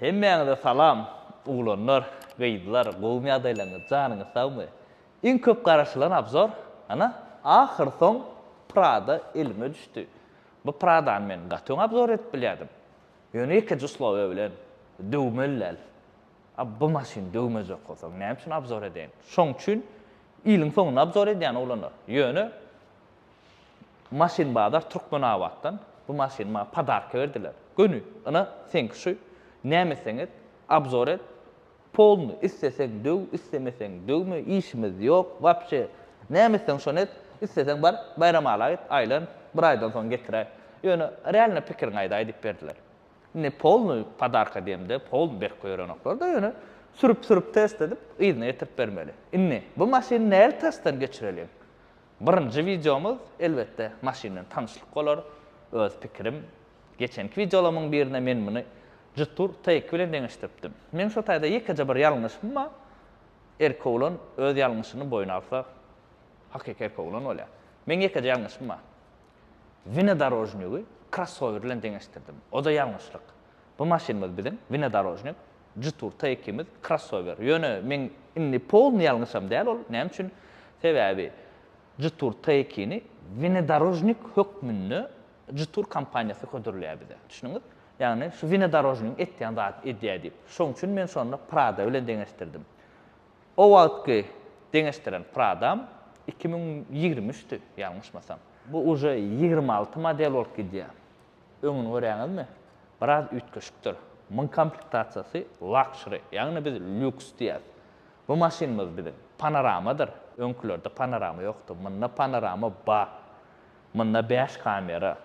Hemmäňize salam oglanlar, gyzlar gowumy ýagdaýlaryňyz janyňyz sagmy? Iň köp garaşylan obzor ana ahyr soň Prada elime düşdi. Bu Pradany men gaty öň obzor edip bilýärdim. Ýöne ýekeje uslowiýa bilen döwmeli däl. A bu maşyny döwmejek bolsaň näme üçin obzor edeýin? Şoň üçin ýylyň soňunda obzor edýän oglanlar. Ýöne Maşyn bazar Türkmenabatdan bu maşyny maňa podarka berdiler. Göni, ynha, seňki şu, näme etseň et, obzor et, polny, isleseň döw, islemeseň döwme, işimiz ýok, wapşe, näme etseň şony et, isleseň bar, Baýramala git, aýlan, bir aýdan soň getiräý. Ýöne, realno pikiriňi aýdaý diýip berdiler. Indi polny podarka diýemde, polny berip goýberenoklar-da, ýöne sürüp-sürüp test edip, yzyna getirip bermeli. Indi, bu maşyny nähili testden geçireliň? Birinji wideomyz elbetde maşyn bilen tanyşlyk bolar. Öz pikirim. Geçenki wideolarymyň birinde men muny Jetour T2 bilen deňeşdiripdim. Meň şo taýda ýekeje bir ýalňyşym bar. Erkek oglan öz ýalňyşyny boýun alsa hakyky erkek oglan bolýar. Meň ýekeje ýalňyşym bar. Wnedorožnigi krossower bilen deňeşdirdim. O-da ýalňyşlyk. Bu maşynymyz biziň wnedorožnik, Jetour T2-miz krossower. Ýöne meň indi polny ýalňyşam däl ol. Näme üçin? Sebäbi Jetour T2-ni wnedorožnik hökmünde Jetour kompaniýasy hödürleýär bize. Düşündiňiz? Ýagny şu wnedorožnigiň etýän zadyny edýär diýip. Şoň üçin men şonda Prada bilen deňeşdirdim. O wagtky deňeşdiren Pradam 2023-di, ýalňyşmasam. Bu uje 26 model bolup gidýär. Öňüni görýäňizmi? Biraz üýtgeşikdir. Muň komplektasiýasy luxury, ýagny biz lýuks diýýäs. Bu maşynymyz biziň panoramadyr. Öňkülerde panorama ýokdy. Munda panorama bar. Munda bäş kamera.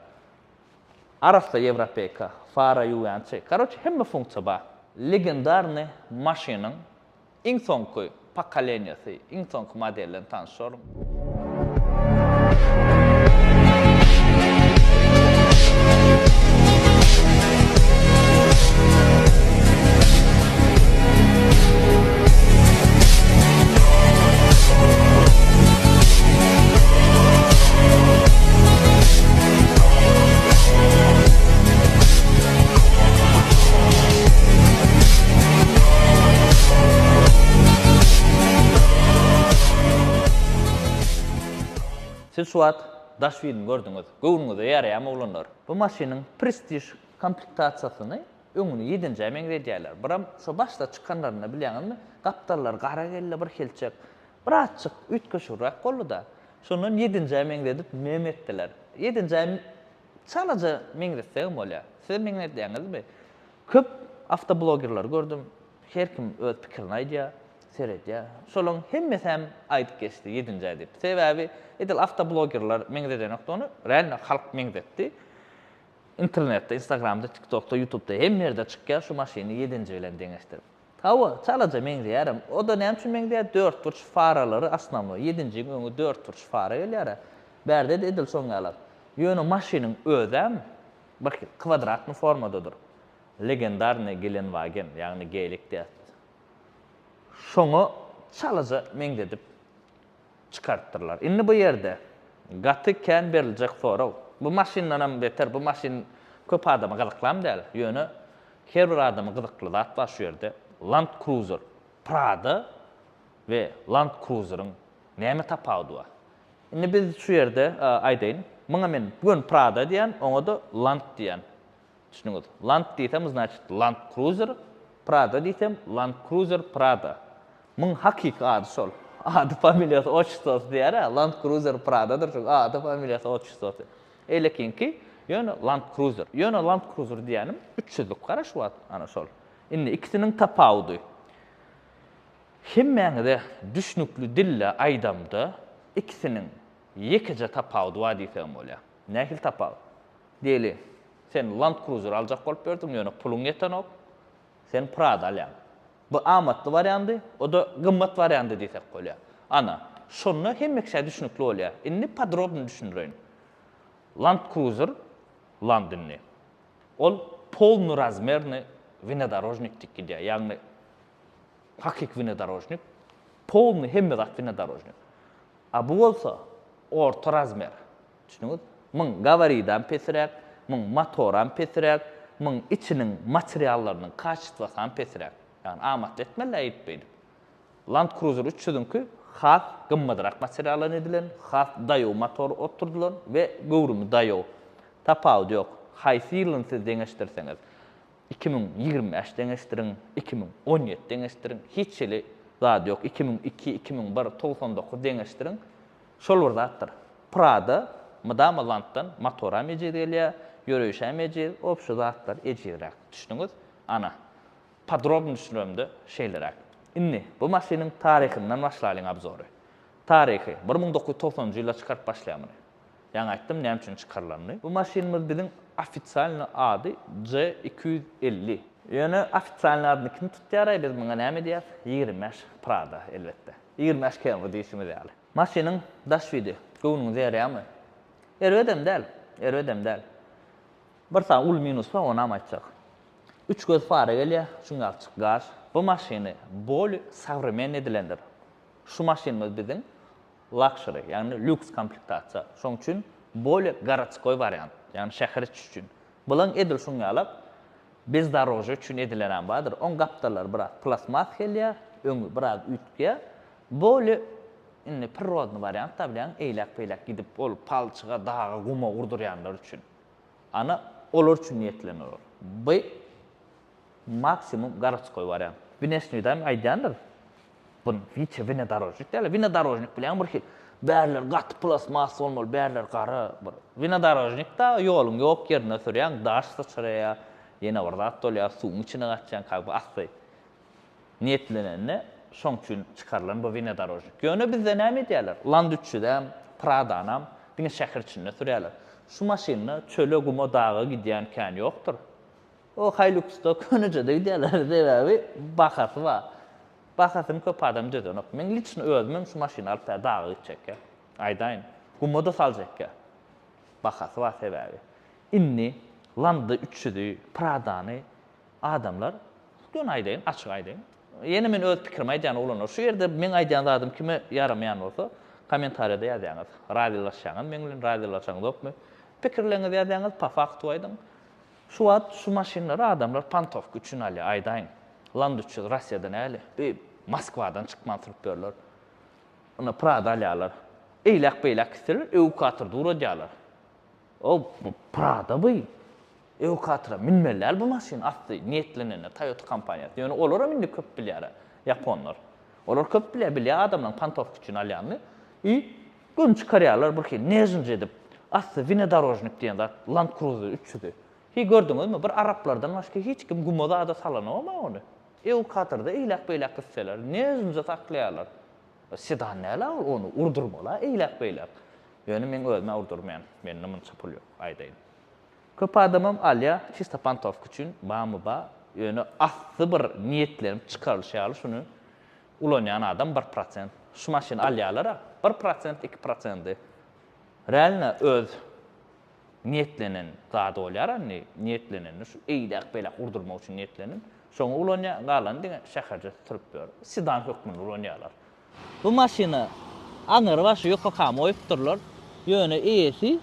Arassa ýewropeýka, fara ýuwýançy. Karoçe hemme funksiýa bar. Legendarnyý maşynyň Iň soňky pokoleniýasy, iň soňky model bilen tanyş boluň. Siz şu wagt daş birini gördüňiz. Göwnüňize ýaraýarmy oglanlar? Bu maşynyň prestiž komplektasiýasyny öňüni ýedinjä meňzedýärler. Biram şo başda çykanlarynda bilýäňizmi, gapdallary gara geldi bir hilçek. Birazjyk üýtgeşigräk boldy-da. Şondan ýedinjä meňzedip mem etdiler. Ýedinjä çalaja meňzetsegem bolýar. Siz meňzedýäňizmi? Köp awtoblogerleri gördüm. Her kim öz pikirini aýdýar, seredýär. Şolaryň hemmesäm aýdyp geçdi ýedinjä diýip. Sebäbi edil awtoblogerler meňzedenokdy ony, realno halk meňzetdi. Internetde, Instagramda, TikTokda, YouTubeda hemme ýerde çykýar şu maşyny ýedinji bilen deňeşdirip. Hawa, çalaja meňzeýärem. O-da näme üçin meňzeýär? Dörtburç faralary osnownoý. Ýedinjiň öňi dörtburç fara gelýär-ä. Bärde-de edil şoň ýalak. Ýöne maşynyň özem bir hili kwadratny formadadyr. Legendarnyý Gelenwagen, ýagny Gelik diýýäs biz. Şoňa çalaja meňzedip çykarypdyrlar. Indi bu ýerde gaty kän beriljek sorag, bu maşyndanam beter, bu maşyn köp adama gyzyklam däl, ýöne her bir adama gyzykly zat bar şu ýerde, Land Cruiser Prada we Land Cruiseriň näme tapawudy bar? Indi biz şu ýerde aýdaýyn, muňa men göni Prada diýýän, oňa-da Land diýýän. Düşüniňiz. Land diýsem znaçit Land Cruiser, Prada diýsem Land Cruiser Prada. Muň hakyky ady şol. Ady, familiýasy, otçestwosy diýýär-ä, Land Cruiser Pradadyr şuň ady, familiýasy, otçestwosy. Eýlekiňki ýöne Land Cruiser. Ýöne Land Cruiser diýýänim üç ýüzlük gara şu wagt ana şol. Indi ikisiniň tapawudy. Hemmäňize düşnükli dilde aýdamda ikisiniň ýekeje tapawudy bar diýsegem bolýar. Nähili tapawut? Diýeli, sen Land Cruiser aljak bolup ýördüň, ýöne puluň ýetenok, sen Prada alýaň. Bu amatly wariandy, o-da gymmat wariandy diýsek bolýar. Ana, şonda hemme kişä düşnükli bolýar. Indi podrobny düşündireýin. Land Cruiser, Land indi. Ol polnyrazmernyý wnedorožnik diýip gidýär. Ýagny hakyky wnedorožnik, polnyý hemme zat wnedorožnik. A bu bolsa orta razmer. Düşündiňiz? Muň gabaridam pesiräk, muň motoram pesiräk, Muň içiniň materiallarynyň kaçestwasam pesräk. Ýagny amatly etmeli-dä eýdip-beýdip. Land Cruiser 300-iňki has gymmadrak materialdan edilen, has daýaw motor oturdylan we göwrümi daýaw. Tapawudy ýok. Haýsy ýylyny siz deňeşdirseňiz. 2025 deňeşdiriň, 2017 deňeşdiriň, hiç hili zady ýok. 2002, 2001, 99 deňeşdiriň, şol bir zatdyr. Prada mydama Landdan motoram ejiz gelýär, ýöreýşem ejiz, obşi zatlar ejizräk. Düşdüňiz? Ana. Podrobny düşündiremde şeýleräk. Indi bu maşynyň taryhyndan başlalyň obzory. Taryhy, 1990-njy ýylda çykaryp başlaýar muny. Ýaňy aýtdym näme üçin çykarylanyny. Bu maşynymyz biziň ofitsialny ady J 250. Ýöne ofitsialny adyny kim tutýaraý biz muňa näme diýýäs? 25 Prada elbetde. 25 Camry diýşimiz ýaly. Maşynyň daş widi göwnüňize ýaraýarmy? Erbedem däl, erbedem däl. Bir sany uly minus bar onam aýtjak. Üç göz fara gelýär, şuň ýalyçyk gaş. Bu maşyny boly sowremennyý edilendir. Şu maşynymyz biziň luxury, ýagny lýuks komplektasiýa. Şoň üçin bolýa gorodskoý wariant, ýagny şäher içi üçin. Bulaň edil şuň ýalak bezdorožýe üçin edilenem bardyr. Oň gapdallary biraz plastmas gelýär, öňi biraz üýtgeýär. Bolýa indi prirodnyý wariant da bilýäň, eýläk-beýläk gidip ol palçyga, daga, guma urdurýanlar üçin. Ana, olar üçin niýetlenen ol. By maksimum gorodskoý wariant. Wneşnyýdam aýdýandyr. Bu wiçe wnedorožnik däl. Wnedorožnik bilýäňmi bir hili bärler gaty plastmas bolmaly, bärler gara bir. Wnedorožnik da ýoluň ýok ýerinde sürýäň, daş syçraýar, ýene bir zat bolýar, suwuň içine gaçýaň, как бы asly niýetlenende şoň üçin çykarylan bu wnedorožnik. Ýöne bizde näme edýärler? Land 300-äm, Pradanam diňe şäher içinde sürýärler. Şu maşynda çöle, guma, daga gidýän kän ýokdur. O Hilux-da könejede gidýärler, sebäbi bahasy bar. Bahasyny köp adam dözenok. Meň liçno özümem şu maşyny alyp bäri daga gitjekkä. Aýdaýyn. Guma-da saljakkä. Bahasy bar sebäbi. Indi Landa 300-i, Pradany adamlar, göni aýdaýyn, açyk aýdaýyn. Ýene men öz pikirimi aýdýan oglanlar. Şu ýerde meň aýdýan zadym kime ýaramaýan bolsa, kommentariýada ýazýaňyz. Razylaşýaňyz meň bilen, razylaşaňzokmy? Pikirleriňizi ýazýaňyz, po faktu aýdyň. Şu wagt şu maşynlary adamlar pantowka üçin alýar, aýdaýyň. Land 300 Russiýada näli? Bi Moskwadan çykman sürüp ýörler. Ynha Prada alýarlar. Eýläk-beýläk gitseler, ewukatorda ugradýarlar. O bu Prada by. Ewukatora münmeli däl bu maşyn asly niýetlenende Toyota kompaniýasy. Ýöne olaram indi köp bilýär ýaponlar. Olar köp bilýär, bilýär adamlaryň pantowka üçin alýanyny. I Göni çykarýarlar bir hili nežnje edip. Asly winedorožnik diýen zat Land Cruiser 300-i. Hi gördüňizmi bir araplardan başga hiç kim guma zada salanogam-a ony. Ewukatorda eýläk-beýläk gitseler nežnje saklaýarlar. Sedan däl-a ol ony urdurmaly-a eýläk-beýläk. Ýöne meň özüm-ä urdurmaýan. Mende munça pul ýok aýdaýyn. Köp adamam alýa çista pantowka üçin bamy ba ýöne asly bir niýetlenip çykarylyşy ýaly şuny Ulanýan adam bir prosent. Şu maşyny alýalara bir prosent iki prosendi realno öz niýetlenen zady bolýar indi niýetleneni şu eýläk beýläk urdurmak üçin niýetlenen şoňa ulanýar galany diňe şäherje sürüp ýör sedan hökmünde ulanýarlar. Bu maşyna aňyry başy ýokakamy goýupdyrlar ýöne eýesi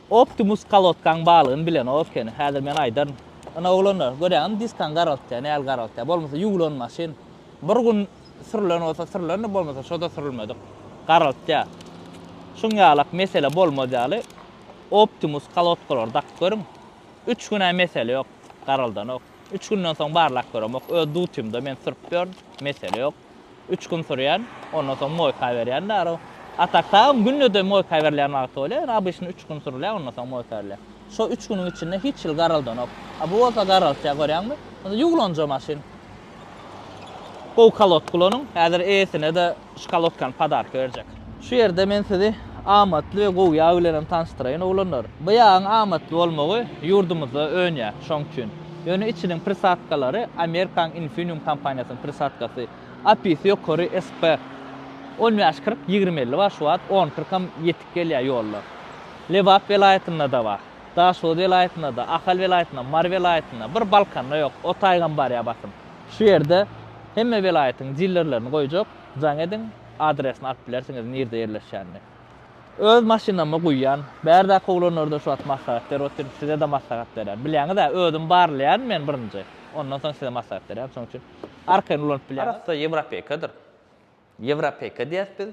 Optimus kolodkaň balygyny bilenok ekeni. Häzir men aýdaryn. Ynha oglanlar, görýäňizmi diskany garaltýar, näl garaltýar. Bolmasa ýuwlan maşyn. Bir gün sürülen bolsa sürülendir, bolmasa şo-da sürülmedik. Garaltýar. Şuň ýalak mesele bolmaz ýaly Optimus kolodkalary dakyp görüň. Üç gün-ä mesele ýok, garaldanok. Üç günden soň barlap göremok. Öz dutymda men sürüp ýörün, mesele ýok. Üç gün sürýän, ondan soň moýka berýän däro. A tak sagym günde-de moýka berilýän wagty bolýar, ýöne obyçny üç gün sürülýär, ondan soň moýka berilýär. Şo üç günüň içinde hiç hili garaldanok. A bu bolsa garaltýar, görýäňmi? Onda ýuwlanja maşyn. Gowy kolodka ulanyň. Häzir eýesine-de şu kolodkany podarka berjek. Şu ýerde men sizi amatly we gowy ýag bilenem tanyşdyraýyn, oglanlar. Bu ýagyň amatly bolmagy ýurdumyzda önýär, şoň üçin. Ýöne içiniň prisadkalary Amerikaň Infineum kompaniýasynyň prisadkasy. API-si ýokary SP. On bäş 40, 20 50 bar şu wagt, on kyrkam ýetik gelýär ýolda. Lebap welaýatynda-da bar. Daşoguz welaýatynda-da, Ahal welaýatynda, Mary welaýatynda, bir Balkanda ýok, o taýgam barýar basym. Şu ýerde hemme welaýatyň dilerlerini goýjak, jaň ediň, adresini alyp bilersiňiz nirde ýerleşýänini. Öz maşynama guýýan. Bärdäki oglanlarda şu wagt maslahat berip otyryn, size-de maslahat berýän. Bilýäňiz-ä, özüm barlaýan men birinji. Ondan soň size maslahat berýän. Şonuň üçin arkaýyn ulanyp bilýäňiz. Arassa ýewropeýkadyr. Ýewropeýka diýýäs biz.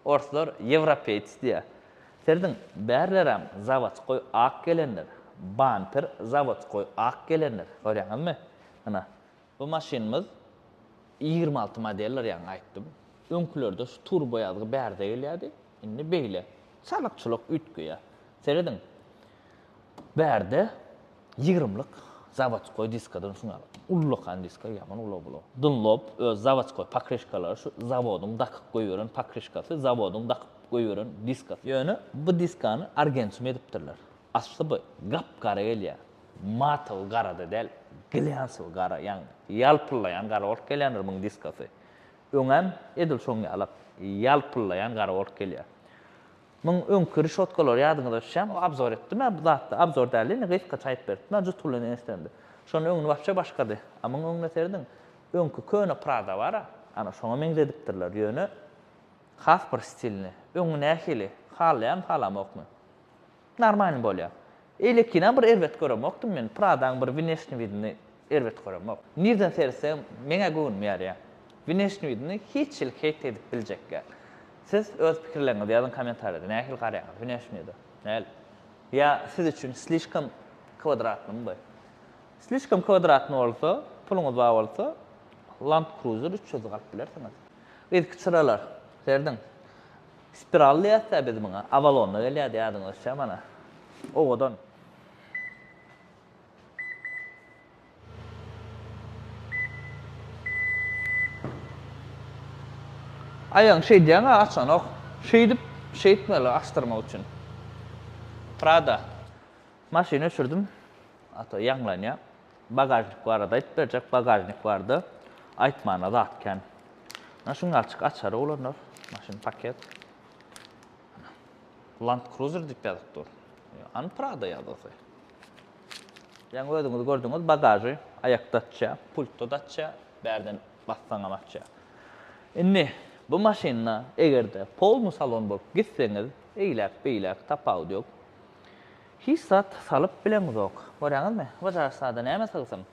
Orslar ýewropeýts diýýär. Serediň, bärlerem zawodskoý ak gelendir. Bamper zawodskoý ak gelendir. Görýäňizmi? Ynha. Bu maşynymyz 26 modeldir ýaňy aýtdym. Öňkülerde şu turbo ýazgy bärde gelýärdi. Indi beýle. Çalak-çulak üýtgeýär. Serediň. Bärde ýigrimlik zawodskoý diskadan şuň ýaly ullakan diska ýaman ulag bular. Dunlop öz zawodskoý pokryşkalary şu zawodyň dakyp goýberen pokryşkasy zawodyň dakyp goýberen diskasy. Ýöne bu diskany argentum edipdirler. Asly bu gap-gara gelýär. Matowy gara-da däl, glýansowy gara, ýagny ýalpyllaýan gara bolup gelýändir muň diskasy. Öňem edil şoň ýalak ýalpyllaýan gara bolup gelýär. Muň öňki rişotkalary ýadyňyza düşýämi? Obzor etdim-ä bu zatda. Obzor däldi, indi gysgaça aýdyp beripdim-ä Jutgulyny eşdende. Şonda öňüni wapşe başgady. A muň öňüne serediň. Öňki köne Prada bar-a, ana şoňa meňzedipdirler. Ýöne has bir stilni. Öňi nähili? Halaýarmy, halamokmy? Normalny bolýar. Eýlekinem bir erbet göremokdym men. Pradaň bir wneşni widini erbet göremok. Nirden seretsegem meň-ä göwnüm ýarýar. Wneşni widini hiç hili heýt edip biljek däl. Siz öz pikirleriňizi ýazyň kommentariýada nähili garaýaňyz wneşni wide? Näl? Ýa siz üçin slişkom kwadratnymy bu? Slişkom kwadratny bolsa, puluňyz bar bolsa Land Cruiser 300 alyp bilersiňiz. Yzky çyralar. Serediň. Spiral diýýäs-dä biz muňa. Avalonda gelýärdi ýadyňyza düşýär mana. Owadan. Aýagyňy şeýdýäň-ä açanok. Şeýdip, şeýtmeli açdyrmak üçin. Prada. Maşyny öçürdim. Ata ýaňlanýar. Bagažnik barada aýdyp berjek. Bagažnik barada aýtmana zat kän. Mana şuň ýaly açary oglanlar. Maşyn paket. Land Cruiser diýip ýazyp dur. An Prada ýazgysy. Ýaňy özüňiz gördüňiz bagažy aýakda açýar, pultda da açýar, bärden bassaňam açýar. Indi bu maşynda eger-de polny salon bolup gitseňiz, eýläk-beýläk tapawudy ýok. Hiç zat salyp bileňzok. Görýäňizmi? Bu sada näme sygsyn?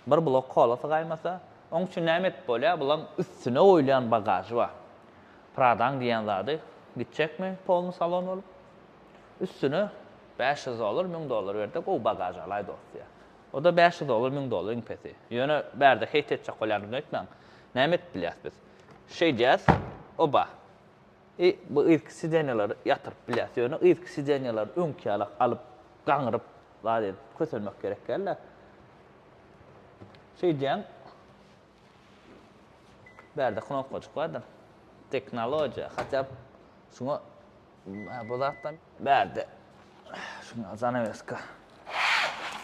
Bir blok kola sygaýmasa, oň üçin näme edip bolýar? Bulaň üstüne goýulýan bagažy bar. Pradaň diýýän zady gitjekmi polny salon bolup? Üstüne 500 dollar, 1000 dollar ber-de gowy bagaž alaý dost diýýär. O-da 500 dollar, 1000 dollar iň pesi. Ýöne bärde heýt etjek bolýandygyny öýtmäň. Näme edip bilýäs biz? Şeýdýäs, oba. I bu yzky sidenýalary ýatyryp bilýäs. Ýöne yzky sidenýalary öňki ýalak alyp, gaňryp, zat edip kösenmek gerek däl-de. Şeýdýäň. Bärde knopkajyk bardyr. Tehnologiýa, hatda şuňa bu zatdan bärde şuňa zanaweska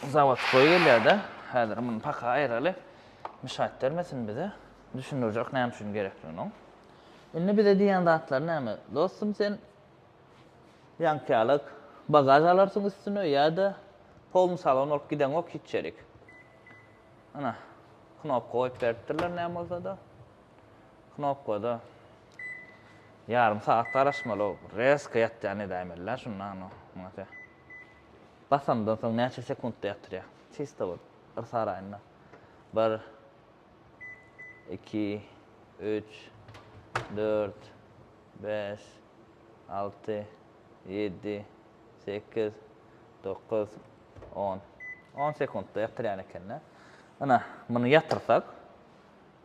zawodskoý gelýär-de. Häzir muny paka aýyraly. Müşaýt bermesin bize. Düşündirjek näme üçin gerekligini oň. Indi bize diýýän zatlary näme? Dostum sen ýaňky ýalyk bagaž alarsyň üstüne ýa-da polny salon bolup gideňok hiç ýerik. Ana, knopka goýup beripdirler näme bolsa-da. Knopkada ýarym sagat garaşmaly, rezko ýatýan edäýmeli-dä şunda ana muňa se. Basandan soň näçe sekuntda ýatyrýar? Çisto bolup, bir saraýynda. Bir 2, 3, 4, 5, 6, 7, 8, 9, 10. 10 sekuntda ýatyrýan ekende. Ynha, muny ýatyrsak,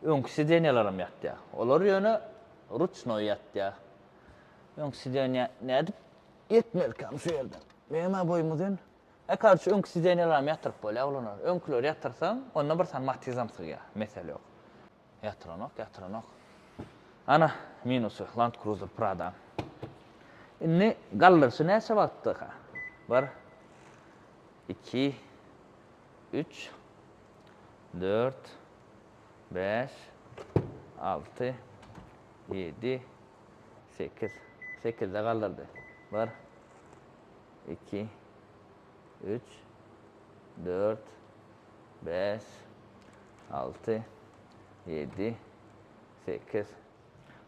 öňki sidenýalaram ýatýar. Olar ýöne ruçnoý ýatýar. Öňki sidenýa nädip ýetmelikäm şu ýerden? Meňem-ä boýum uzyn. E karçe öňki sidenýalaram ýatyryp bolýar oglanlar. Öňküleri ýatyrsaň, onda bir sany matizam sygýar. Mesele ýok. Ýatyranok, ýatyranok. Ana, minusy Land Cruiser Prada. Indi galdyryşy näçe wagtdyka? 1 2 3 4 5 6 7 8 8-de galdyrdy. 1 2 3 4 5 6 7 8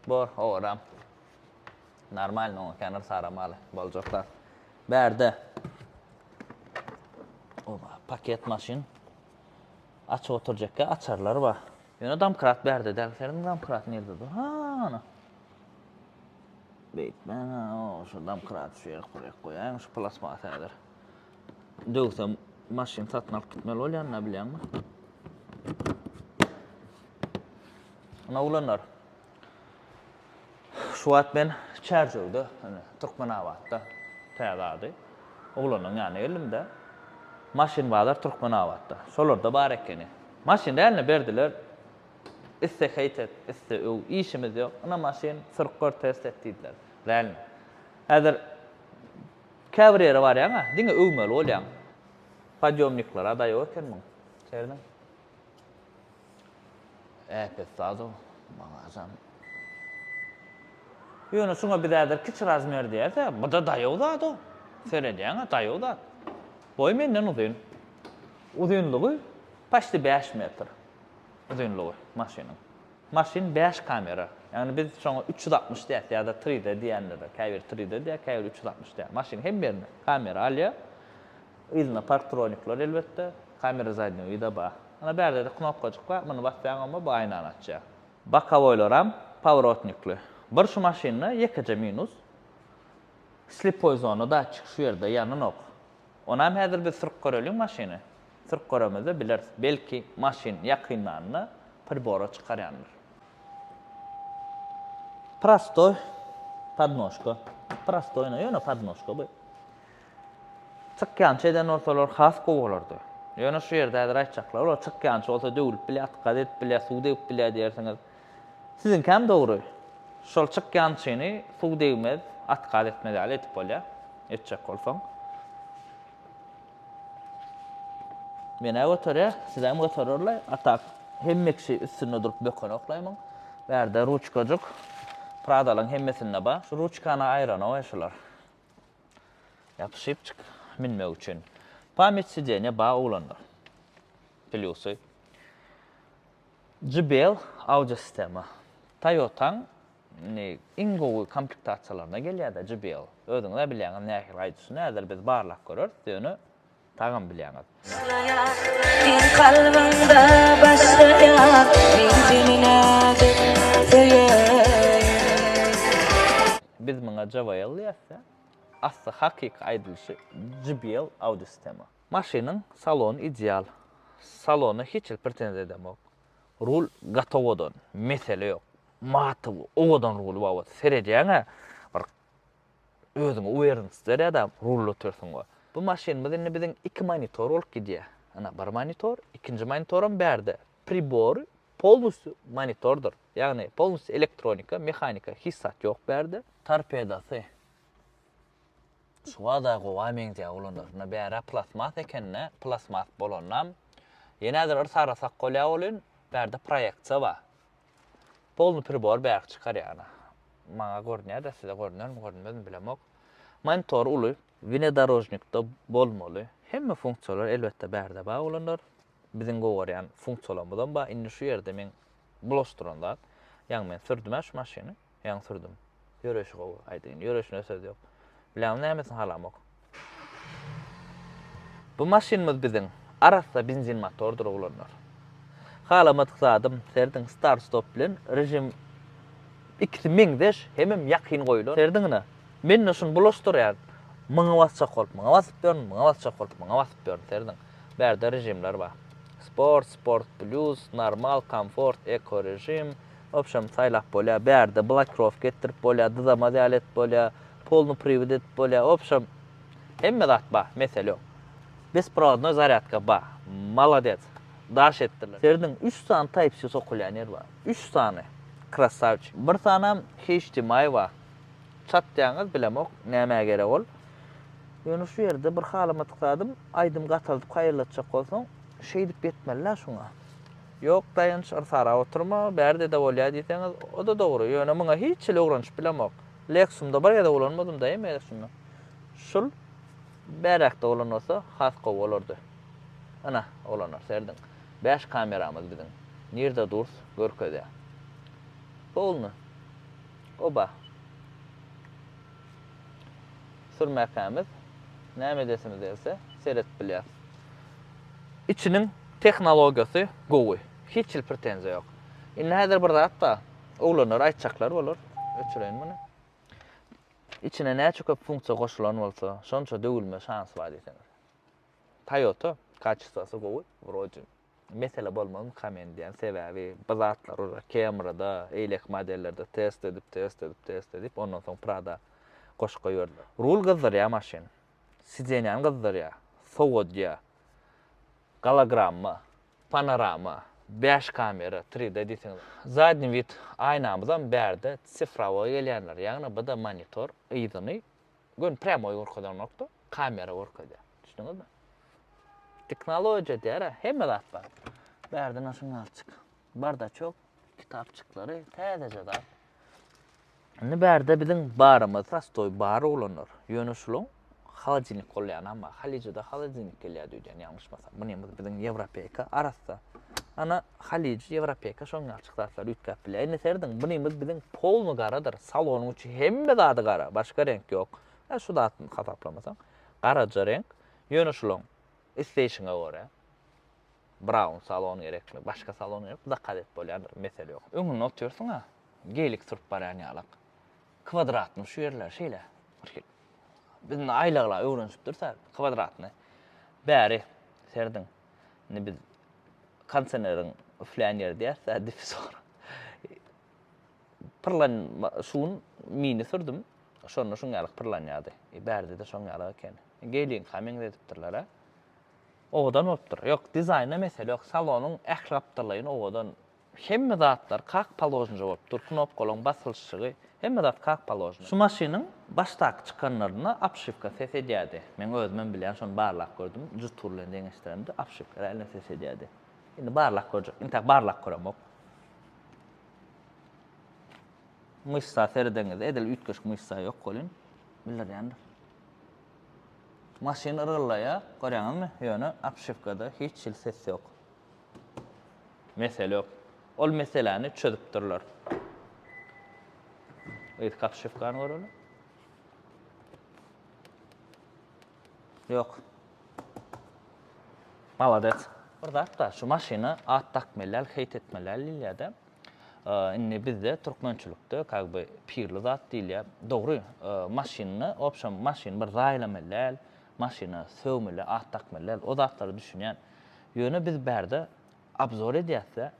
Bor, owaram. Normalny oňa kän yrsaramaly boljak zat. Bärde Oba, paket maşyn. Açyp oturjakka açarlar bar. Ýöne domkrat bärde däl. Serediň domkrat nirde dur? Ha, ana. Beýtmäň, o, şu domkrat şu ýere buraya goýaýyň, şu plasmas häzir. Döwsem maşyn satyn alyp gitmeli bolýan, näme bilýäňmi? Ana oglanlar. Şu wagt men Çärjewde, ine, Türkmenabatda, täze ady. Oglanyň ýanyna geldim-de, maşyn bazar Türkmenabatda. Şolarda bar ekeni. Maşyn dälini berdiler. Iste heýt et, iste öw, işimiz ýok. Ine maşyn, sürüp gör, test et diýdiler. Realno. Häzir käbir ýere barýaň-a, diňe öwmeli bolýaň. Podýomnikler-a daýaw eken muň. Serediň. Äpet zad-ow, bagažam. Ýöne şuňa biz häzir kiçi razmer diýäs-ä, bu-da daýaw zad-ow. Seredýäň-ä, daýaw zat. Boýy menden uzyn. Uzynlygy paçti bäş metr. Uzynlygy maşynyň. Maşyn bäş kamera. Ýagny biz şoňa 360 diýäs ýa-da 3D diýenlere. Käbiri 3D diýýär, käbiri 360 diýýär. Maşyn hemme ýerine kamera alýar. Yzynda parktronikler elbetde, kamera zadnýogo vida bar. Ana bärde-de knopkajyk bar, muny basýaňam bu aýnany açýar. Bokowoýlaram poworotnikli. Bir şu maşynda ýekeje minus, slepoý zona datçik şu ýerde ýananok. Onam häzir biz sürüp göreliň maşyny. Sürüp göremizde bileris. Belki maşyn ýakynlanda pribora çykarýandyr. Prostoý podnožka. Prostoý ýöne podnožka bu. Çykýança eden bolsalar has gowy bolardy. Ýöne şu ýerde häzir aýtjaklar bolar, çykýança bolsa döwlüp bilýär, atkaz edip bilýär, suw degip bilýär diýersiňiz. Siziňkäm dogry. Şol çykýançyny suw degmez, atkaz etmez ýaly edip bolýar, etjek bolsaň. Men-ä göterýär, sizem götererler. A tak hemme kişi üstünde durup bökenoklaý muň. Bärde ruçkajyk Pradalaň hemmesinde bar. Şu ruçkany aýranok-aý şular. Ýapyşypjyk münmek üçin. Pamýat sidenýa bar oglanlar. Plýusy. JBL audio sistema. Toyotaň indi iň gowy komplektasiýalaryna gelýär-de JBL. Özüňiz-ä bilýäňiz nähili aýdyşyny, häzir biz barlap göreris, ýöne tagam bilýäňiz. Seň kalbyňda başlaýar, men seni nädip söýeýin. Biz muňa JBL diýýäs-dä. Asly hakyky aýdylyşy JBL audio sistema. Maşynyň salony ideal. Salona hiç hili pretenziýa edemok. Rul gaty owadan, mesele ýok. Matowy, owadan ruly bar bolsa seredýäň-ä bir özüňe uwerennst berýär-dä rulda otyrsyň we. Bu maşynymyz indi biziň iki monitor bolup gidýär. Ynha bir monitor, ikinji monitoram bärde. Pribory polnusýu monitordyr. Ýagny polnusýu elektronika, mehanika hiç zat ýok bärde. Torpedasy şuwada gowa meňzeýär oglanlar. Ynha bärä plasmas ekende, plasmas bolanam ýene häzir yrsarasak bolýar welin bärde proýeksiýa bar. Polny pribor bärik çykarýar ynha. Maňa görünýär-de, size görünermi, görünmezmi bilemok. Monitor uly. Wnedorožnikde bolmaly. Hemme funksiýalar elbetde bärde bar oglanlar. Biziň gowy görýän funksiýalarymyzam bar. Indi şu ýerde meň bulaşdyran zat. Ýaňy men sürdüm-ä şu maşyny. Ýaňy sürdüm. Ýöreýşi gowy, aýdaýyn. Ýöreýşine söz ýok. Biläňmi nämesini halamok? Bu maşynymyz biziň arassa benzin motordyr oglanlar. Halamadyk zadym serediň start stop bilen režim ikisi meňzeş hemem ýakyn goýulan. Serediň ine. Men-de şuny bulaşdyrýan. Muňa basjak bolup muňa basyp ýörün, muňa basjak bolup muňa basyp ýörün. Serediň. Bärde režimler bar. Sport, sport plýus, normal, komfort, eko režim. Wobşem saýlap bolýar. Bärde blokirovka etdirip bolýar, dyzamaz ýaly edip bolýar, polny priwod edip bolýar. Wobşem hemme zat bar, mesele ýok. Besprowodnoý zarýadka bar. Molodec. Daş etdiler. Serediň, üç sany Type-C sokulýan ýer bar. Üç sany. Krasawçik. Bir sanam HDMI bar. Çatýaňyz, bilemok, nämä gerek ol. Ýöne şu ýerde bir halamadyk zadym, aýdym gataldyp haýallatjak bolsaň, şeýdip ýetmeli-dä şuňa. Ýok, Daýanç, yrsarap oturma, bärde-de bolýar diýseňiz, o-da dogry. Ýöne muňa hiç hili öwrenişip bilemok. Lexus-ymda bir gezek ulanmadym-da, hemme gezek şunda. Şul bäräkde bolan bolsa, has gowy bolardy. Ynha, oglanlar, serediň. Bäş kameramyz biziň. Nirde durs, görkezýär. Polny. Oba. Sürmäkämiz näme edesimiz gelse seredip bilýäs. Içiniň tehnologiýasy gowy. Hiç hili pretenziýa ýok. Indi häzir bir zat bar. Oglanlar aýtjaklar bolar. Öçüreýin muny. Içine näçe köp funksiýa goşulan bolsa, şonça döwülme şansy bar diýseňiz. Toyota kaçestwasy gowy wrode. Mesele bolmazmyka men diýýän sebäbi bu zatlar uje Camry-da, eýleki modellerde test edip, test edip, test edip ondan soň Prada goşup goýberdiler. Rul gyzdyrýar maşyn. Sidenýany gyzdyrýar, sowadýar. Gologramma, panorama, 5 kamera, 3D diýseňiz. Zadniý wid aýnamyzam bärde sifrowoý gelýändir. Ýagny bu-da monitor yzyny Göni prýamoý görkezenokda, kamera görkezýär. Düşündiňizmi? Tehnologiýa diýär, hemme zat bar. Bärde naşyň alçyk. Bardaçok, kitapçyklary, täzeje zat. Indi bärde biziň barymyz prostoý bar oglanlar. Ýöne şulaň holodilnik bolýan amma Halijada holodilnik gelýär diýýän ýalňyşmasam. Munymyz biziň ýewropeýka arassa. Ana Haliji ýewropeýka şoň ýaly zatlar üýtgäp bilýär. Indi serediň, munymyz biziň polny garadyr. Salonyň içi hemme zady gara, başga reňk ýok. Ä şu zatyny hasaplamasaň, garaja reňk. Ýöne şulaň isleýşiňe görä brown salon gerekmi, başga salon gerekmi, zakaz edip bolýandyr, mesele ýok. Öňünde otyrsyň-a, gelik sürüp barýan ýalak. Kwadratny şu ýerler şeýle. Bir hili. Biz indi aýlagla öwrenişipdiris-ä kwadratny. Bäri serediň. Indi biz kondisioneriň üflän ýeri diýäs-dä, diffuzor. Pyrlan şu gün mini sürdüm. Şonda şuň ýaly pyrlanýardy. E, bärde-de şoň ýaly eken. Geliňka meňzedipdirler-ä. Owadan bolupdyr. Ýok, dizaýnda mesele ýok. Salonyň ähli gapdallaýyn owadan. Hemme zatlar kak položnyja bolup dur. Knopkalaryň basylyşygy, hemme zat kak položny. Şu maşynyň başdaky çykanlarynda obşiwka ses edýärdi. Meň özümem bilýän, şony barlap gördüm. Jetour bilen deňeşdiremde obşiwka realno ses edýärdi. Indi barlap görjek. Intäk barlap göremok. Myşsa seredeňizde edil üýtgeşik myşsa ýok welin bildirýändir. Maşyn yrgyllaýar, görýäňizmi? Ýöne obşiwkada hiç hili ses ýok. Mesele ýok. Ol meseläni çözüpdirler. Yzky obşiwkany göreli. Ýok. Malades. Bir zat bar, şu maşyna at dakmaly däl, heýt etmeli däl diýilýär-de. Indi bizde türkmençilikde kak by pirli zat diýilýär. Dogry, maşynyny, obşem maşyny bir zaýalamaly däl, maşyna sögmeli, at dakmaly däl, o zatlara düşünýän. Ýöne biz bärde obzor edýäs-de,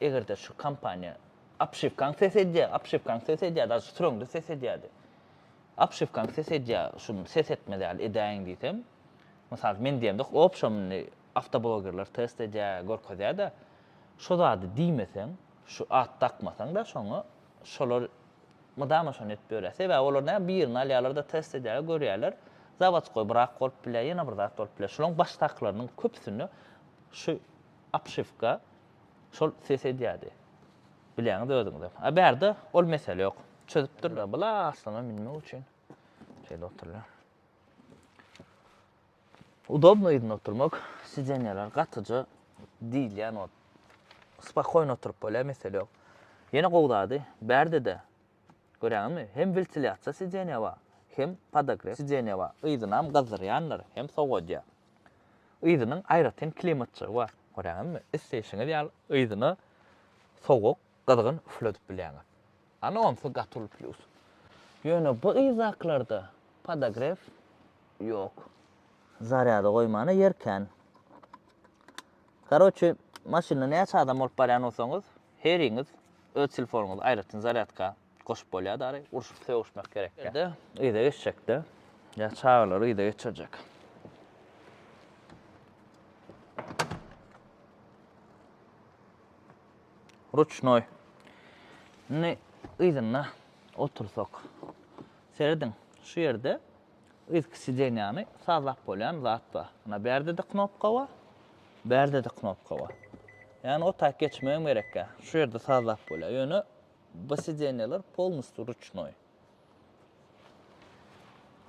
eger-de şu kompaniýa obşiwkaň ses edýär, obşiwkaň ses edýär, daže süreňde ses edýärdi. Obşiwkaň ses edýär, şuny ses etmez ýaly edäýiň diýsem, mysal men diýemde, obşem indi awtoblogerler test edýär, görkezýär-de, şo zady diýmeseň, şu at dakmasaň-da şoňa, şolar mydama şony edip ýörýär. Sebäbi olar näme, birini alýarlar-da test edýärler, görýärler, zawodskoý brak bolup bilýär, ýene bir zat bolup bilýär. Şolaryň başdakylarynyň köpüsinde şu obşiwka şol ses edýärdi. Bilýäňiz özüňizem. A bärde ol mesele ýok. Çözüpdirler. Bula aslana münmek üçin şeýle oturylýar. Udobno yzynda oturmak. Sidenýalar gatyja diýilýän ot. Spakoýno oturyp bolýar, mesele ýok. Ýene gowy zady, bärde-de görýäňizmi, hem wentilýasiýa sidenýa bar, hem podogrew sidenýa bar. Yzynam gyzdyrýandyr, hem sowadýar. Yzynyň aýratyn klimatjygy bar. Görýäňizmi? Isleýşiňiz ýaly yzyna sowuk, gyzgyn üfledip bilýäňiz. Ana onsy gaty uly plýus. Ýöne bu yzdakylarda podogrew ýok. Zarýada goýmana ýer kän. Karoçe, maşynda näçe adam bolup barýan bolsaňyz, heriňiz öz telefonyňyzy aýratyn zarýadka goşup bolýar dary, urşup sögüşmek gerek däl. Yza geçjekde, ýa çagalary yza geçirjek. Ruçnoý. Indi yzynda otursak. Serediň, şu ýerde yzky sidenýany sazlap bolýan zat bar. Ynha bärde-de knopka bar, bärde-de knopka bar. Ýagny o taýyk geçmegem gerekýär. Şu ýerde sazlap bolýar. Ýöne bu sidenýalar polnusty ruçnoý.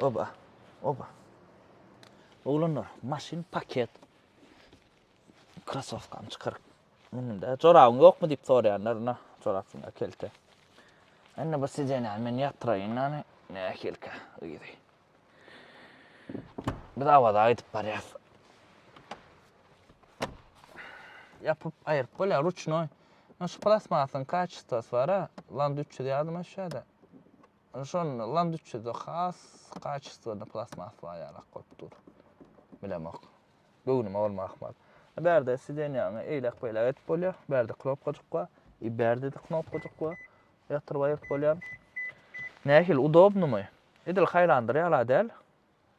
Oba, oba. Oglanlar, maşyn paket. Krasowkamy çykaryp mündüm-de. Jorabyň ýokmy diýip soraýanlar, ine, jorap şunda kelte. Indi bu sidenýany men ýatyraýyn, ýagny nähilikä yzy. Biz Awaza gidip barýas. Ýapyp aýyryp bolýar ruçnoý. Şu plastmasyň kaçestwasy bar-a. Land 300 ýadyma düşýär-de. Şonda Land 300-de has kaçestwany plastmas bar ýalak bolup dur. Bilemok. Göwnüme bolma ahmal. Bärde sidenýaňy eýläk-beýläk edip bolýar. Bärde knopkajyk bar. I bärde-de knopkajyk bar. Ýatyryp aýyryp bolýar. Nähili udobnymy? Edil haýlandyr ýala däl.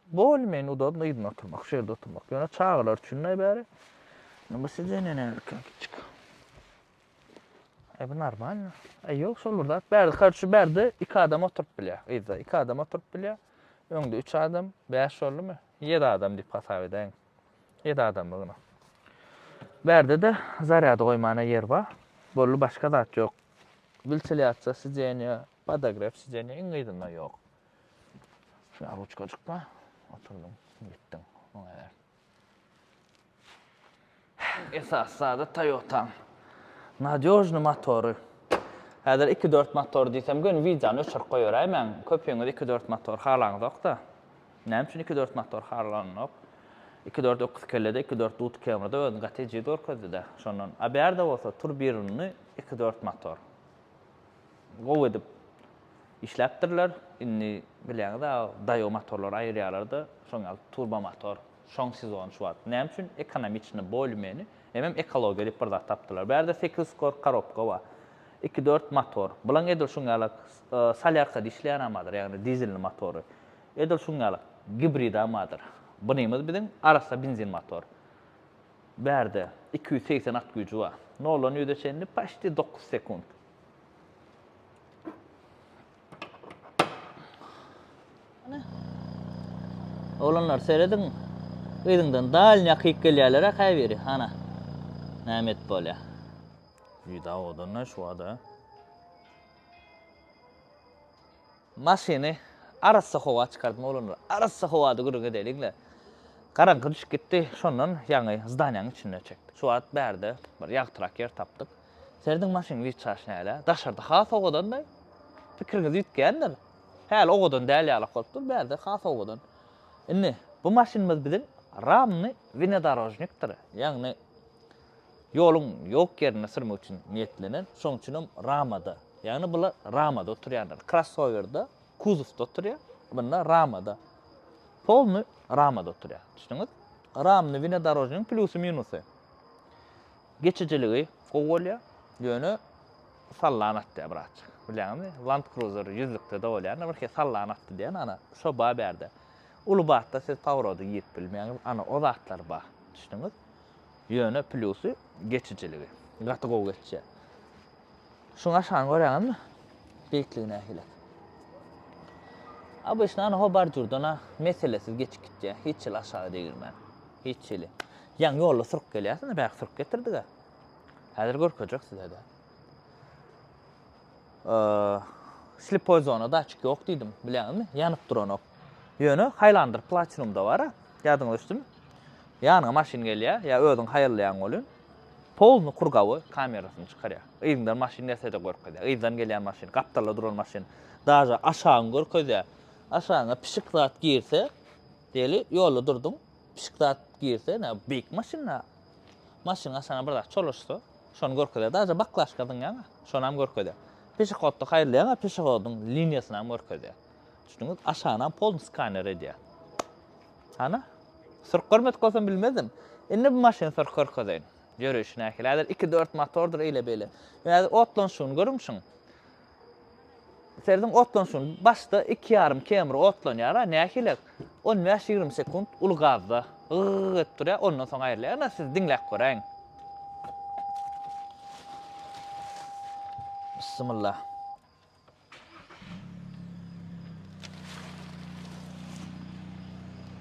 Bolmeýin udobny yzyna oturmak, şu ýerde oturmak. Ýöne çagalar üçin-de bäri. Indi bu sidenýa nähilikä kiçjik. E bu normalno. E ýok şol bir zat. Bärde karçy bärde iki adam oturyp bilýär. Yzda iki adam oturyp bilýär. Öňde üç adam, bäş boldumy? Ýedi adam diýip hasap edäýiň. Ýedi adamlygyna. Bärde-de zarýady goýmana ýer bar. Boldy başga zat ýok. Wentilýasiýa sidenýa, podogref sidenýa iň yzynda ýok. Şuna ruçkajyk bar. Oturdyň, gitdiň. Oňa ber. Esasy zady Toyota-nyň nadýožnyý motory. Häzir iki dört motor diýsem göni wideony öçürip goýberäýmäň. Köpüňiz iki dört motor halaňyzok-da. Näme üçin iki dört motor halanok? Iki dört öküz kellede, iki dört dut Camry-da özüni gaty ejiz görkezdi-dä. Şondan. A bärde bolsa turbirunly iki dört motor. Gowy edip işläpdirler. Indi bilýäňiz-ä daýaw motorlary aýyrýarlar-da, şoň ýaly turbo motor. Şoň sezony şu wagt. Näme üçin ekonomiçny bolmeni hemem ekologiýa diýip bir zat tapdylar. Bärde sekiz skor korobka bar. Iki dört motor. Bulaň edil şuň ýaly solýarkada işleýänem bardyr, ýagny dizelli motory. Edil şuň ýaly gibridam bardyr. Bunymyz biziň arassa benzin motor. Bärde 280 at güýji bar. Noldan ýüze çenli paçti 9 sekunt. Oglanlar serediň. Yzyňdan dalny ýakyp gelýärler-ä käbiri. Hana. Näme edip bolýar? Juda owadan-da şu wada. Maşyny arassa howa çykardym oglanlar. Arassa howada gürrüň edeliň-le. Garaňky düşüp gitdi. Şondan ýaňy zdaniýanyň içinde çekdik. Şu wagt bärde bir ýagtyrak ýer tapdyk. Serediň maşynyň wiçaş näle. Daşarda has owadan-da. Pikiriňiz üýtgändir. Häli owadan däl ýalak bolup dur, bärde has owadan. Indi bu maşynymyz biziň ramny wnedorožnikdir. Ýagny ýoluň ýok ýerinde sürmek üçin niýetlenen, şonuň üçin hem ramada. Ýagny bular ramada oturýanlar. Krossowerde kuzowda oturýar, bunda ramada. Polny ramada oturýar. Düşdüňiz? Ramny wnedorožnigiň plýusy minusy. Geçijiligi gowy bolýar, ýöne sallan atýar birazjyk. Bilýäňizmi, Land Cruiser ýüzlükde-de bolýar, ine birhili sallan atdy diýen, ana, şo bar bärde. Uly batda siz powroda girip bilmeýäňiz, ana, o zatlar bar. Düşdüňiz? Ýöne plýusy geçijiligi. Gaty gowy geçýär. Şuň aşagyny görýäňizmi? Beýikligi nähili? Obyçny ana ho bordýurdan-a meselesiz geçip gitýär, hiç hili aşaga degirmän. Hiç hili. Ýaňy ýolda sürüp gelýärsiň-de, bäri sürüp getirdik-ä. Häzir görkezjek size-de. Slepoý zona datçik ýok diýdim, bilýäňizmi? Ýanyp duranok. Ýöne Highlander Platinum-da bar-a. Ýadyňyza düşdümi? Ýanyňa maşyn gelýär, ýa özüň haýallaýaň welin, polny krugowy kamerasyny çykarýar. Yzyňdan maşyn gelse-de görkezýär. Yzdan gelýän maşyn, gapdalda duran maşyn. Daže aşagyňy görkezýär. Aşagyňa pişik zat girse, diýeli, ýolda durduň, Pişik zat girse, nä beýik maşyn-da. Maşynyň aşagyna bir zat çolaşsa, şony görkezýär. Daže baklaşka zyňýaň-a, şonam görkezýär. Peşehodda haýyrlaýaň-a, peşehodyň liniýasynam görkezýär. Düşündiňiz? Aşagynam polny skaner edýär. Hana? Sürüp görmedik bolsam bilmezdim. Indi bu maşyny sürüp görkezeýin. Ýöreýşi nähili? Häzir iki-dört motordyr eýle-beýle. Häzir otlanyşyny görüň şuň. Serediň otlanşyny başda iki ýarym km otlanýar-a nähili on bäş-ýigrimi sekunt uly gazda gygyk edip durýar ondan soň aýrylýar. Ynha siz diňläp göräýiň. Bismillah.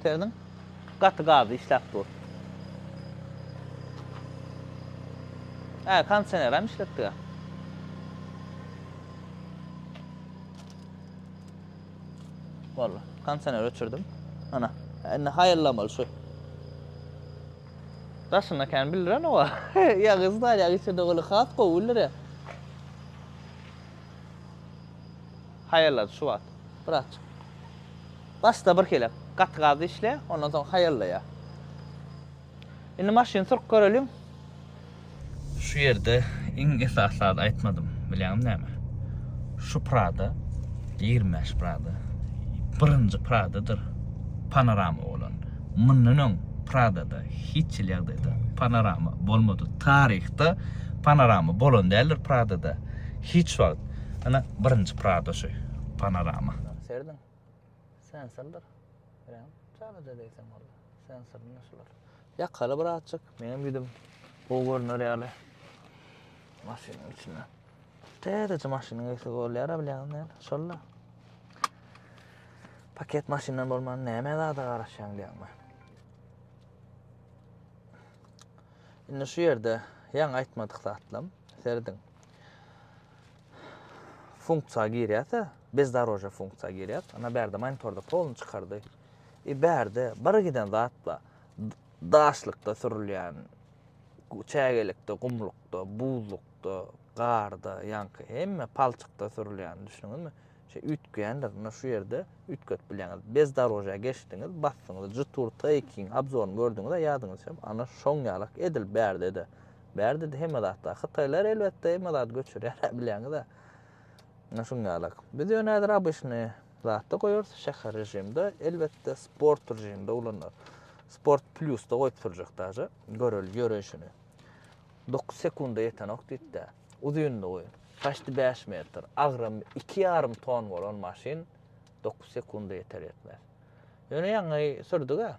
Serediň gaty gazda işläp dur. Hä, kondisioner hem işletdik-ä. Boldy. Kondisioner öçürdim. Ana, indi haýallamaly şu. Daşynda kän bildirenok-a. Ýa gyzlar, ýa içinde goly has gowy bildirýär. Haýallady şu wagt. Birazjyk. Başda bir hili gaty gaz işleýär, ondan soň haýallaýar. Indi maşyny sürüp göreliň. Şu ýerde iň esasy zady aýtmadym. Bilýäňmi näme? Şu Prada 25 Prada birinji Pradadyr panorama bolan. Mundan öň Pradada hiç hili ýagdaýda panorama bolmady. Taryhda panorama bolan däldir Pradada. Hiç wagt. Ana birinji Prada şu panorama. Serediň. Sensordyr. Bilýäňmi? Çalaja degseň boldy. Sensorny şular. Ýakaly birazjyk. Meňem ýüzüm gowy görner ýaly. Maşynyň içinde. Täzeje maşynyň egsigi bolýar-a bilýäňizmi näme? Şol-da. Paket maşyndan bolman näme zada garaşýaň diýýäňmi? Indi şu ýerde ýaňy aýtmadyk zatlam, serediň. Funksiýa girýärse, bezdorožýa funksiýa girýär. Ana bärde monitorda polny çykardy. E bärde bir giden zat bar. Daşlykda sürülýän, çägelikde, gumlukda, buzlukda, garda, ýaňky hemme palçykda sürülýän, düşündiňizmi? Şeý üýtgeýändir. Ine şu ýerde üýtgedip bilýäňiz. Bezdorožýa geçdiňiz, basdyňyz, Jetour T2-iň obzoryny gördüňiz-ä, ýadyňyza düşýärmi? Ana şoň ýalak edil bärde-de. Bärde-de hemme zat bar. Hytaýlar elbetde hemme zady göçürýär-ä bilýäňiz-ä. Ine şuň ýalak. Biz ýöne häzir obyçnyý zatda goýarys, şäher režimde, elbetde sport režimde ulanar. Sport plýusda goýup sürjek daže. Göreli ýöreýşini. 9 sekunda ýetenok diýdi-dä. Uzynlygy paçti 5 metr, agramy 2,5 ton bolan maşyn 9 sekunda ýeter ýetmez. Ýöne ýaňy sürdük-ä.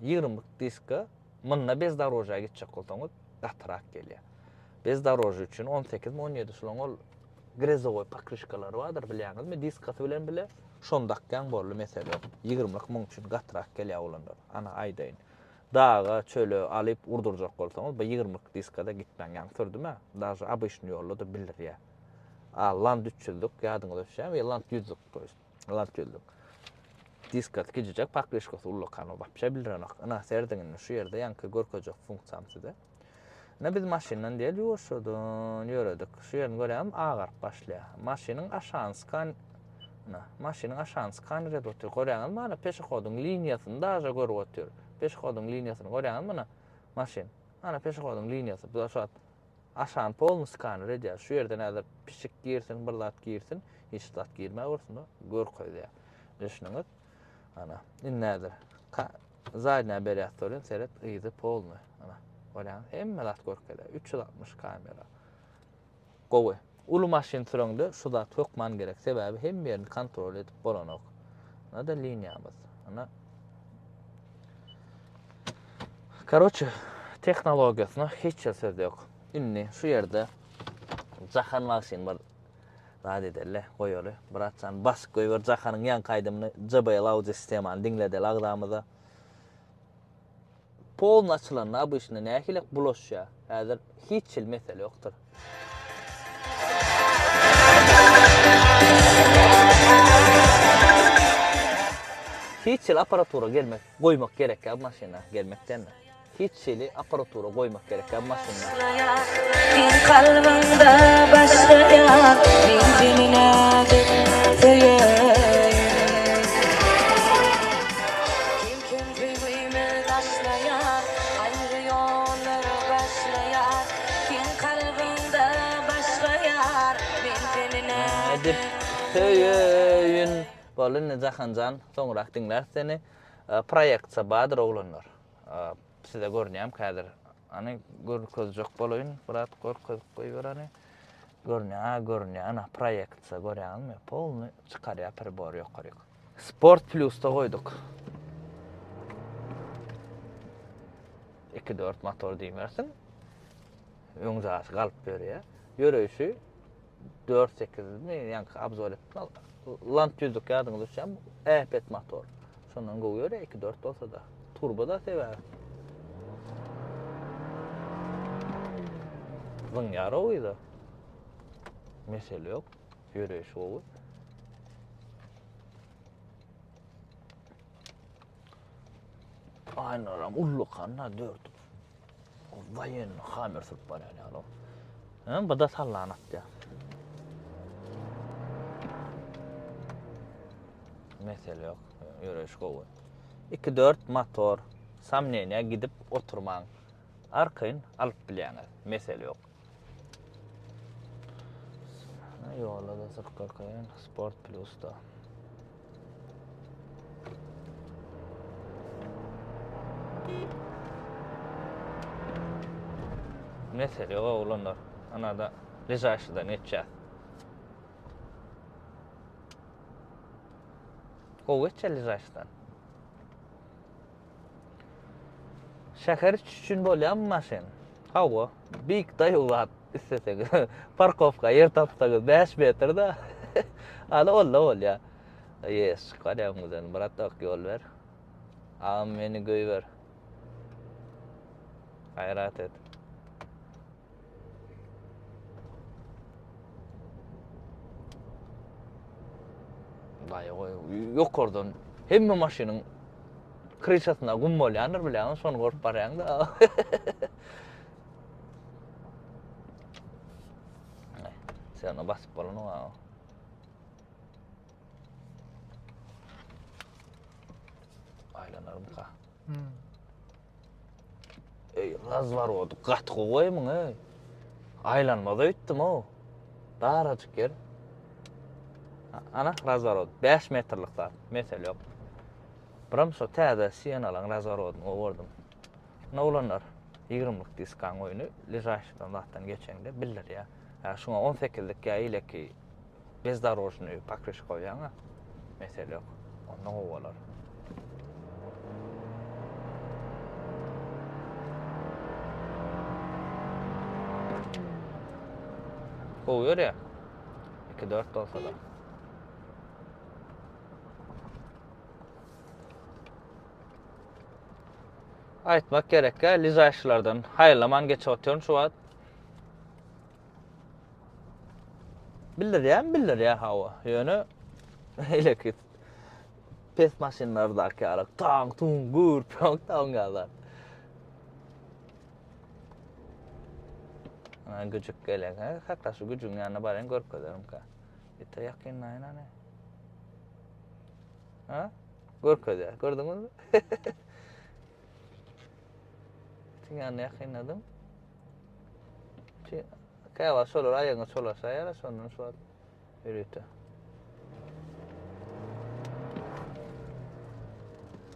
20 diska munda bezdorožýa gitjek bolsaňyz gatyrak gelýär. Bezdorožýa üçin 18 mi 17 şulaň ol grezowoý pokryşkalary bardyr bilýäňizmi diskasy bilen bile şony dakýaň boldy mesele ýok. 20-lik muň üçin gatyrak gelýär olanlar. Ana aýdaýyn. Daga, çöle alyp urdurjak bolsaňyz bu 20-lik diskada gitmäň ýaňy sürdüm-ä. Daže obyçnyý ýolda-da bildirýär. A Land 300-lük ýadyňyza düşýärmi? Land 100-lük to ýest. Land 100-lük. Diskasy kiçijek, pokryşkasy ullakan, o wapşe bildirenok. Ynha, serediň indi şu ýerde ýaňky görkezjek funksiýam size. Ine biz maşyndan diýeli ýuwaşjadan ýöredik. Şu ýerini görýäňizmi, agaryp başlaýar. Maşynyň aşagyny skan Ine, maşynyň aşagyny skaner edip otyr. Görýäňizmi, ana peşehodyň liniýasyny daže görüp otyr. Peşehodyň liniýasyny görýäňizmi, ine maşyn. Ana peşehodyň liniýasy. Bu şu wagt aşagyny polny skaner edýär. Şu ýerden häzir pişik girsin, bir zat girsin, hiç zat girmäý görsün, görkezýär. Düşüniňiz? Ana, indi häzir zadnýa berýäs welin seret yzy polny. Ana, görýäňiz, hemme zat görkezýär. 360 kamera. Gowy. Uly maşyn süreňde şu zat hökman gerek. Sebäbi hemme ýerini kontrol edip bolanok. Ana-da liniýamyz. Ana. Karoçe, tehnologiýasyna hiç bir söz ýok. Indi şu ýerde Jahan bagşyny bir zat edeli, goýaly. Bratjan basyp goýber Jahanyň ýaňky aýdymyny JBL audio sistemany diňledeli agzamyza. Polny açylanda obyçny nähili bulaşýar. Häzir hiç hili mesele ýokdur. Hiç hili apparatura gelmek, goýmak gerek ýa bu maşyna gelmek däl-de. Hiç hili apparatura goýmak gerek ýa bu maşyna. Seň kalbyňda başga ýar, men seni nädip söýeýin. Kim-kim söýgimi taşlaýar, aýry ýollara başlaýar. Seň kalbyňda başga ýar, men seni Nädip söýeýin. Boldy indi Jahanjan, soňrak diňläris seni. Proýeksiýa bardyr oglanlar. Size görünýärmi häzir? Hany görkezjek bolaýyn, brat görkezip goýber hany. Görünýär, a görünýär. Ana proýeksiýa görýäňizmi? Polny çykarýar pribor ýokaryk. Sport plusda goýduk. 2-4 motor diýmersiň. Öň jaşy galyp ýörýär. Ýöreýşi 4-8 mi ýaňky obzor etdim. Land ýüzlük ýadyňyza düşýärmi? Äpet motor. Şondan gowy ýörýär 2-4 bolsa-da. Turbo da sebäbi. Zyňýar o yza. Mesele ýok. Ýöreýşi gowy. Aýnalaram ullakan da dört. Waýenny Hammer sürüp barýan ýaly. Hä, bu da sallan atýar. Mesele ýok. Ýöreýiş gowy. 2-4 motor. Samneniýa gidip oturmaň. Arkaýyn alyp bilýäňiz. Mesele ýok. Ýola-da sürüp görkezeýin. Sport Plus-da. Mesele ýok oglanlar. Anada ležaýşydan geçýäs. Gowy geçýär ležaýşydan. Şäher içi üçin bolýarmy maşyn? Hawa, beýik daýaw zat isleseňiz. Parkowka ýer tapsaňyz 5 metr-da. Ana onda bolýar. Ýes, çyk barýar öňümizden. Bratok, ýol ber. Agam meni goýber. Gaýrat et. Daýy goý, ýokardan hemme maşynyň kryşasynda gum bolýandyr bilýäňmi, şony görüp barýaň-da. Sen onu basyp bolanok aga. Aýlanarmyka? Hmm. Eý, razworody gaty gowy muň eý. Aýlanmaz öýtdüm-ow. Darajyk ýer. Ana, razworod 5 metrlik zat, mesele ýok. Biram şo täze Sienalaň razworodyny gowy gördüm. Ine oglanlar, 20-lik diskaň oýny ležaýşydan zatdan geçeňde bildirýär. Ýa şuňa 18-lik ýa eýleki Bezdorožnyý pokryşka goýýaňa mesele ýok. Onda gowy bolar. Gowy ýörýär. 2-4 bolsa-da. Aýtmak gerekkä, ližaýşylardan haýyrlaman geçip otyryn şu wagt. Bildirýärmi? Bildirýär hawa. Ýöne eleki pes maşynlardaky ýaly taň tuň gür pöň taň ýaly. Ana güjük gelen. Ha, hatda şu güjügiň ýanyna baraýyn görkezerimkä. Ýete ýakynlaýyn ana. Ha? Görkezýär. Gördüňizmi? Itiň ýanyna ýakynladym. Käwagt şolar aýagyňa çolaşaýar, şondan şu wagt ýörite.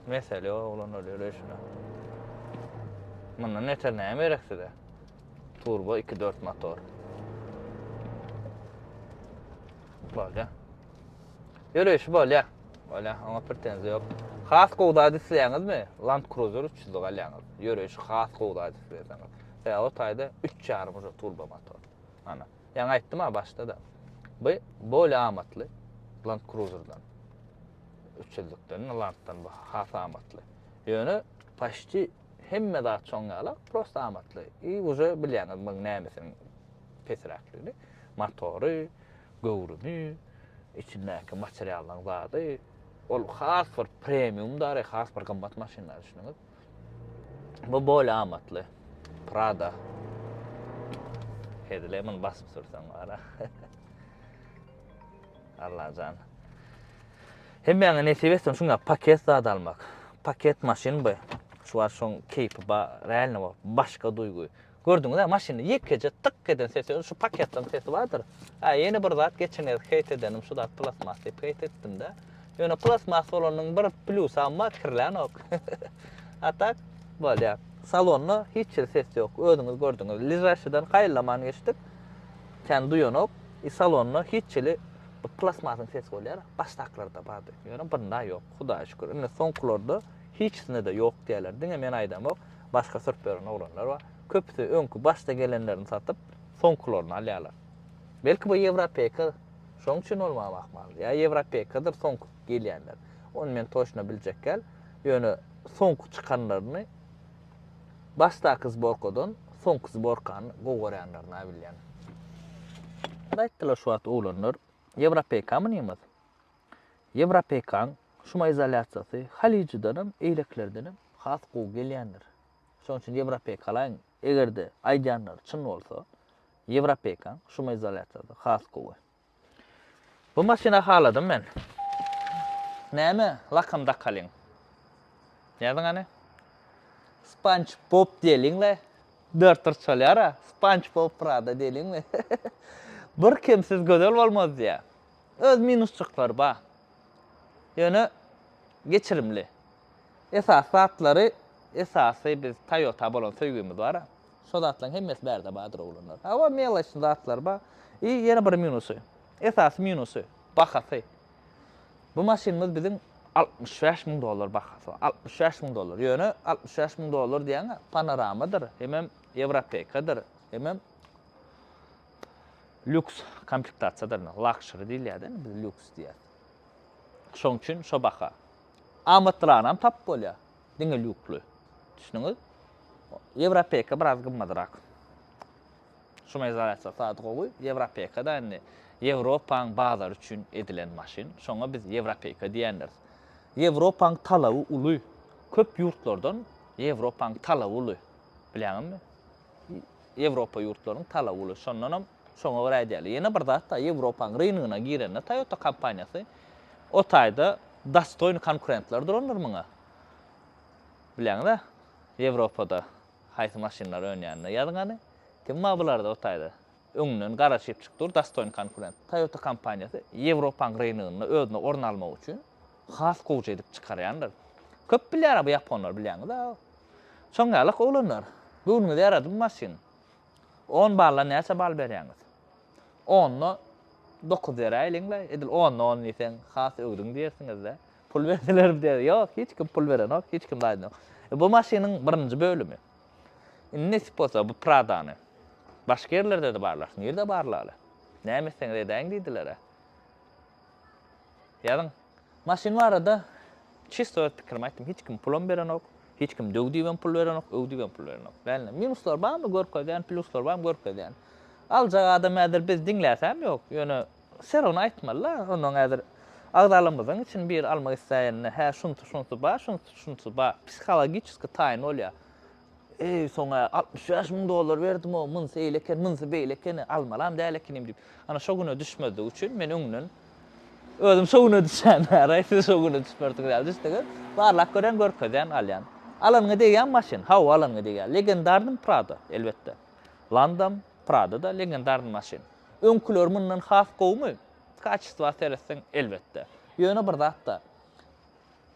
Mesele ýok, oglanlar ýöreýşine. Mundan beter näme gerek size? Turbo 2.4 motor. Bolýar. Ýöreýşi bolýar. Bolýar, oňa pretenziýa ýok. Has gowy zat isleýäňizmi? Land Cruiser 300-lik alýaňyz. Ýöreýşi has gowy zat isleseňiz. Sebäbi o taýda üç ýarym uje turbo motor. Ana. Ýaňy aýtdym-a başda-da. Bu bolýa amatly Land Cruiser-dan. 300-likden, Landdan bu has amatly. Ýöne paşti hemme zat şoň ýaly, prosta amatly. I uje bilýäňiz muň nämesiniň pesräkligini. Motory, göwrümi, içindäki materiallaryň zady. Ol has bir premium dary, has bir gymmat maşynlar düşüniňiz. Bu bol amatly. Prada. Hezile muny basyp sürseň bara. Allajan. Hemmäňe nesip etsin şuňa paket zat almak. Paket maşyn bu. Şu wagt şoň keýpi ba, realno başga duýgy. Gördüňiz-ä maşynda ýekeje tyk eden sesi ýok, şu paketleň sesi bardyr. Hä, ýene bir zat geçen gezek heýt edenim şu zat plastmas diýip heýt etdim-de. Ýöne plastmas bolanyň bir plýusam bar, kirlänok. A tak, bolýar. Salonda hiç hili ses ýok, özüňiz gördüňiz. Ležaşidan haýallaman geçdik. Kän duýanok. I salonda hiç hili bu plastmasyň sesi bolýar. Başdakylarda bardy. Ýöne bunda ýok, Hudaýa şükür. Indi soňkularda hiçisinde-de ýok diýýärler. Diňe men aýdamok. Başga sürüp ýören oglanlar bar. Köpüsi öňki başda gelenlerini satyp, soňkularyny alýarlar. Belki bu ýewropeýka şoň üçin bolmagam ahmal. Ýa ýewropeýkadyr soňky gelýänler. Ony men toçno biljek däl. Ýöne soňky çykanlaryny başdaky zborkadan soňky zborkany gowy görýänlerini-ä bilýän. Aýtdylar şu wagt oglanlar, ýewropeýka mynymyz. Ýewropeýkaň şumoizolýasiýasy Halyjydanam, eýlekilerdenem has gowy gelýändir. Şonuň üçin ýewropeýkalaýyň, eger-de aýdýanlary çyn bolsa, ýewropeýkaň şumoizolýasiýasy has gowy. Bu maşyny haladym men. Näme lakam dakalyň? Ýazyň hany. Sponge Bob diýeliň-le. Dörtburç bolýar-a. Sponge Bob Prada diýeliňmi? Bir kemsiz gözel bolmaz diýýär. Öz minusjyklary bar. Ýöne geçirimli. Esasy zatlary, esasy biz Toyota bolan söýgimiz bar-a. Şo zatlaryň hemmesi bärde bardyr oglanlar. Hawa, meloçny zatlar bar. I ýene bir minusy. Esasy minusy, bahasy. Bu maşynymyz biziň 65 müň dollar bahasy bar. 65 müň dollar. Ýöne 65 müň dollar diýýäň-ä, panoramadyr, hemem ýewropeýkadyr, hemem lýuks komplektasiýadyr. Luxury diýilýär-de, biz lýuks diýýäs. Şoň üçin şo baha. Amatlyragynam tapyp bolýar. Diňe lýukly. Düşündiňiz? Ýewropeýka biraz gymmadrak. Şumoizolýasiýa zady gowy. Ýewropeýka-da indi Ýewropaň bazary üçin edilen maşyn. Şoňa biz ýewropeýka diýendiris. Ýewropaň talaby uly. Köp ýurtlardan Ýewropaň talaby uly. Bilýäňizmi? Ýewropa ýurtlarynyň talaby uly. Şondanam şoňa görä edýärler. Ýene bir zat-da, Ýewropaň rynygyna girende Toyota kompaniýasy o taýda dostoýny konkurentler durandyr muňa. Bilýäňiz-ä, Ýewropada haýsy maşynlar önýänini. Ýazyň hany, kim bar bularda o taýda? Öňünden garaşyp çyk dur dostoýny konkurent. Toyota kompaniýasy Ýewropaň rynygynda özüne orun almak üçin has gowja edip çykarýandyr. Köp bilýär-ä bu ýaponlar bilýäňiz-ä. Şoň ýalak oglanlar. Göwnüňize ýaradymy maşyn? On baldan näçe bal berýäňiz? Onda dokuz beräýeliň-le. Edil onda on diýseň, has öwdüň diýersiňiz-dä. Pul berselermi diýer. Ýok, hiç kim pul berenok, hiç kim zat edenok. Bu maşynyň birinji bölümi. Indi nesip bolsa bu Pradany başga ýerlerde-de barlarys. Nirde barlaly? Näme etseňiz edäýiň diýdiler-ä. Ýazyň. Maşyn barada çisto öz pikirimi aýtdym. Hiç kim pulam berenok. Hiç kim döw diýibem pul berenok, öw diýibem pul berenok. Dälmi? Minuslar barmy görkezýän, pluslar barmy görkezýän. Aljak adam häzir biz diňläsäm ýok. Ýöne ser ony aýtmaly-da. Ondan häzir agzalarymyzyň içinde biri almak isläýende, hä şunsy şunsy bar, şunsy şunsy bar. Psihologiçeski taýyn bolýar. Eý, soň-a 65 müň dollar berdim-ow, munsy eýle eken, munsy beýle eken, almalam däl ekenim diýip. Ana şo güne düşmezlik üçin men öňünden özüm şo güne düşýän bäri, siz şo güne düşmersiňiz ýaly düşseňiz, barlap görýän, görkezýän, alýan. Alanyňa degýän maşyn, hawa alanyňa degýär. Legendarnyý Prado, elbetde. Landam, Prado-da legendarnyý maşyn. Öňküleri mundan has gowumy? Kaçestwa seretseň, elbetde. Ýöne bir zat-da,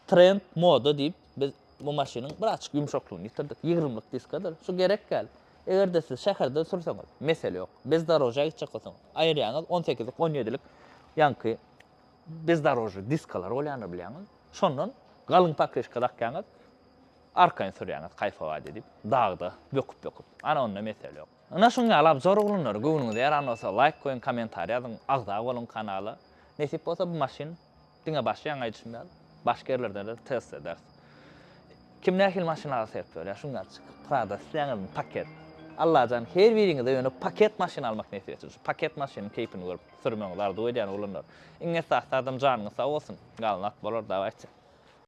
Trend, moda diýip biz bu maşynyň birazjyk ýumşaklygyny ýitirdik. Ýigrimlik diskadyr. Şu gerek däl. Eger-de siz şäherde sürseňiz, mesele ýok. Bezdorožýa gitjek bolsaňyz, aýyrýaňyz on sekizlik, on ýedilik ýaňky bezdorožnyý diskalar bolýandyr bilýäňiz. Şondan galyň pokryşka dakýaňyz, arkaýyn sürýäňiz kaýfować edip, dagda böküp-böküp. Ana onda mesele ýok. Ynha şuň ýaly obzor oglanlar, göwnüňize ýaran bolsa laýk goýuň, kommentariý ýazyň, agza boluň kanala. Nesip bolsa bu maşyn Diňe başy ýaňy aýdyşym ýaly, başga ýerlerde-de test ederis. Kim nähili maşyn alsa serip görýär, şuň ýaly çykyp Prada isleýäňizmi paket. Allajan her biriňize ýöne paket maşyn almak nesip etsin. Şu paket maşynyň keýpini görüp sürmegiňizi arzuw edýän oglanlar. Iň esasy zadam janyňyz sag bolsun. Galan zat bolar dawaýçy.